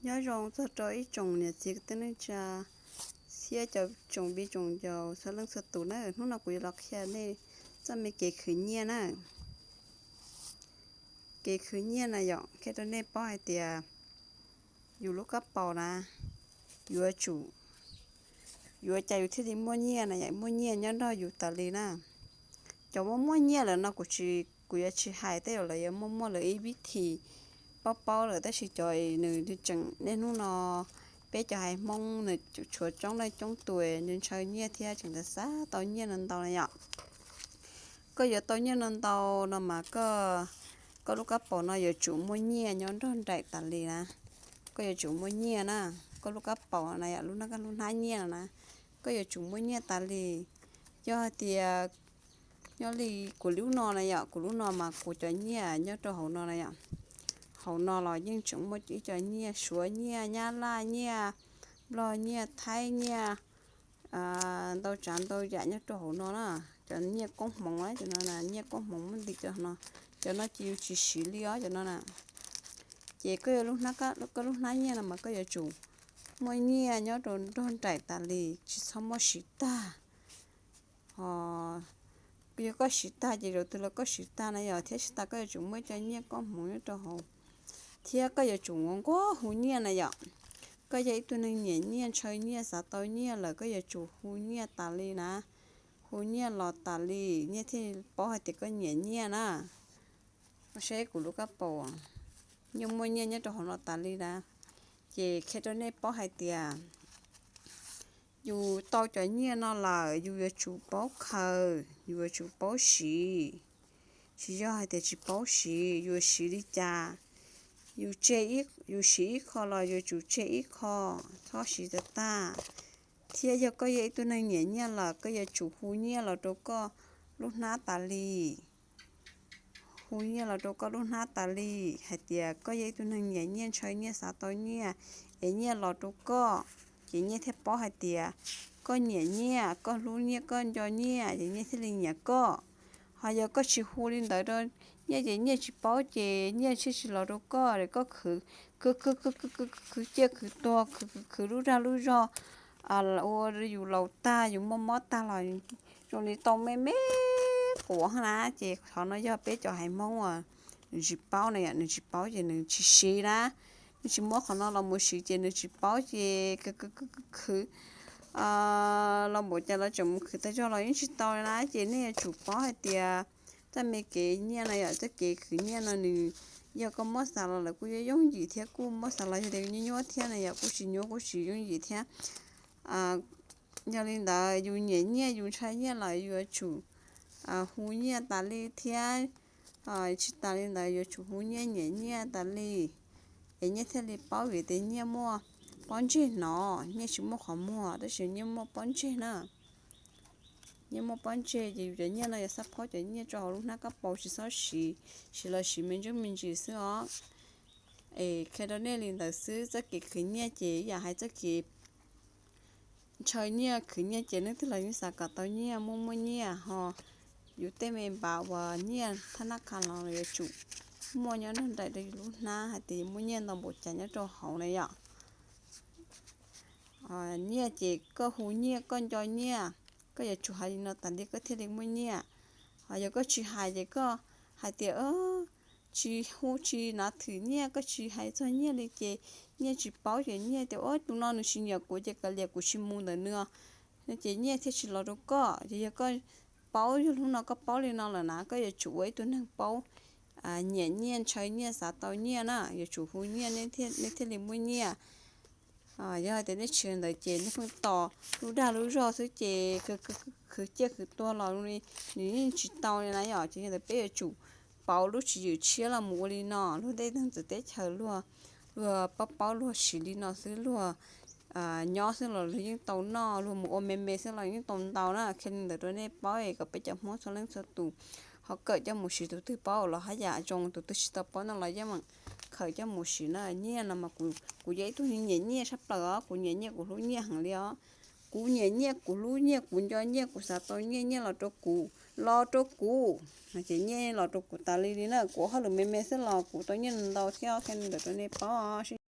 Nyob zoo txog rau ib tsoom niam txiv kwv tij neej tsa thiab cov tsoom viv tsoom ncaus txhua leej txhua tus na, hnub no kuv yuav los qhia nej txoj me kev khwv nyiaj na. Kev khwv nyiaj na yom, qhia rau nej paub hais tias yus lub kab paus na, yuav tsum, yuav cas yus thiaj li muaj nyiaj na yom, muaj nyiaj nyob nrog yus tas li na. Cov muaj muaj nyiaj lawm no kuv tsis, kuv yuav tsis hais tej zaum lawv yuav muaj muaj lawv ib vib thim paub paub lawm, tab sis cov nws tseem niaj hnub no peb cov haiv Hmoob nws tshuav coob leej coob tus nws ntshaw nyiaj thiab tseem xav tau nyiaj no ntau na yom. Koj yuav tau nyiaj no ntau no mas koj, koj lub kab paus no yuav tsum muaj nyiaj nyob nrog nraim tas li na. Koj yuav tsum muaj nyiaj na, koj lub kab paus na yom, lub hnab, lub hnab nyiaj no na, koj yuav tsum muaj nyiaj tas li. Yog hais tias nyob li kuv lub no na yom, kuv lub no mas kuv cov nyiaj nyob rau hauv no na yom. Hauv no los yeej tseem muaj ib co nyiaj Suav, nyiaj Nyab Laj, nyiaj Nplog, nyiaj Thaib, nyiaj ntau tsav ntau yam nyob rau hauv no na. Cov nyiaj koob hmoov, cov no nyiaj koob hmoov muaj ntim cov no, cov no ces yus tsis siv li os cov no na. Ces koj yuav lub hnab, koj lub hnab nyiaj no mas koj yuav tsum muaj nyiaj nyob rau nrog nraim tas li, tsis txhob muab siv tag. Ho yog koj siv tag ces zaum twg los koj siv tag na yom, thiab siv tag koj yuav tsum muaj ib co nyiaj koob hmoov nyob rau hauv, thiab koj yuav tsum nquag nquag hu nyiaj na yom. Koj yog ib tug neeg nyiam nyiaj, ntshaw nyiaj, xav tau nyiaj lawm koj yuav tsum hu nyiaj tas li na. Hu nyiaj los tas li, nyiaj thiaj paub hais tias koj nyiam nyiaj na. Saib kuv lub kab paus, yeej muaj nyiaj nyob rau hauv no tas li na. Ces qhia rau nej paub hais tias yus tau cov nyiaj no lawm yus yuav tsum paub khaws, yus yuav tsum paub siv. Tsis yog hais tias tsis paub siv, yuav siv li cas, yus tseg, yus siv ib qho los yuav tsum tseg ib qho, txhob siv tag tag. Thiab yog koj yog ib tug neeg nyiam nyiaj lawm koj yuav tsum hu nyiaj los rau koj lub hnab tas li. Hu nyiaj los rau koj lub hnab tas li hais tias koj yog ib tug neeg nyiam nyiaj, ntshaw nyiaj, xav tau nyiaj, es nyiaj los rau koj, ces nyiaj thiaj paub hais tias koj nyiam nyiaj, koj hlub nyiaj, koj nco nyiaj, ces nyiaj thiaj li nyiam koj. Ho yog koj tsis hu li ntawd rau nyiaj ces nyiaj tsis paub ces nyiaj thiaj tsis los rau koj, koj khwv khwv khwv khwv khwv khwv ciaj khwv tuag, khwv khwv khwv lub dag lub zog, ua yus laus tag yus muaj mob tag los zoo li tau me me quav na. Ces qhov no yog peb cov haiv Hmoob uas nws tsis paub na yom, nws tsis paub ces nws tsis siv na. Nws tsis muab qhov no los mus siv ces nws tsis paub ces khwv khwv khwv khwv los npaum cas los tseem mus khwv tag zog los yeej tsis tau li na. Ces nej yuav tsum paub hais tias txoj me kev nyiaj no yom, txoj kev khwv nyiaj no nws yog koj muab xav los lawv kuj yooj yooj yim thiab, kuj muab xav los yog tias nyuaj nyuaj thiab na yom, kuj tsis nyuaj kuj tsis yooj yim thiab. Yog li ntawd yus nyiam nyiaj yus ntshaw nyiaj los yus yuav tsum hu nyiaj tas li thiab. Tsis tas li ntawd yuav tsum hu nyiaj nyiam nyiaj tas li, es nyiaj thiaj li paub vim tias nyiaj muaj pob ntseg hnov, nyiaj tsis muaj qhov muag tab sis nyiaj muaj pob ntseg na. Nyiaj muaj pob ntseg ces yus cov nyiaj no yuav xab phob cov nyiaj rau hauv lub hnab kab paus tsis txhob siv, siv los siv me ntsuj me ntsis xwb os. Es qhia rau nej li ntawd xwb, txoj kev khwv nyiaj ces ib yam hais txoj kev ntshaw nyiaj khwv nyiaj ces leej twg los yeej xav kom tau nyiaj, muaj muaj nyiaj ho. Yus tej me npav uas nyiaj thab nab kha los yuav tsum muaj nyob nrog nraim rau yus lub hnab hais tias yus muaj nyiaj ntau npaum cas nyob rau hauv na yom. Nyiaj ces koj hu nyiaj, koj nco nyiaj, koj yuav tsum hais li no tas li koj thiaj li muaj nyiaj. Ho yog koj tsis hais ces koj hais tias tsis hu tsis nav thwm nyiaj, koj tsis hais txog nyiaj li ces nyiaj tsis paub ces nyiaj tias ua tus no nws tsis nyiam kuv ces kav liam kuv tsis mus ntawm nws, ces nyiaj thiaj tsis los rau koj. Ces yog koj paub, yog hnub no koj paub li no lawm na koj yuav tsum ua ib tug neeg paub nyiam nyiaj, ntshaw nyiaj, xav tau nyiaj na, yuav tsum hu nyiaj nej thiaj li muaj nyiaj. Yog tias nej tsis ua li ntawd ces nej pheej tos lub dag lub zog xwb ces khwv ciaj khwv tuag los li nws yeej tsis tau li na yom. Ces yog li ntawd peb yuav tsum pauv lub tswv yim tshiab los mus ua li no. Luag tej neeg txawv teb chaws luag, luag paub paub luag siv li no xwb, luag nyob xwb los luag yeej tau noj, luag mus ua me me xwb los yeej tau ntau na. Qhia li ntawd rau nej paub es kom peb cov Hmoob txhua leej txhua tus ho kawm coj mus siv. Tus twg paub los haj yam zoo, tus twg tsis tau paub no los yeej meem khaws coj mus siv na. Nyiaj no mas kuv yog ib tug nyiam nyiaj tshaj plaws os, kuv nyiam nyiaj kuv hlub nyiaj heev li os. Kuv nyiam nyiaj kuv hlub nyiaj kuv nco nyiaj kuv xav tau nyiaj, nyiaj los rau kuv, los rau kuv, ces nyiaj los rau kuv tas li li na. Kuv ua hauj lwm me me xwb los kuv tau nyiaj ntau thiab. Qhia li ntawd rau nej paub.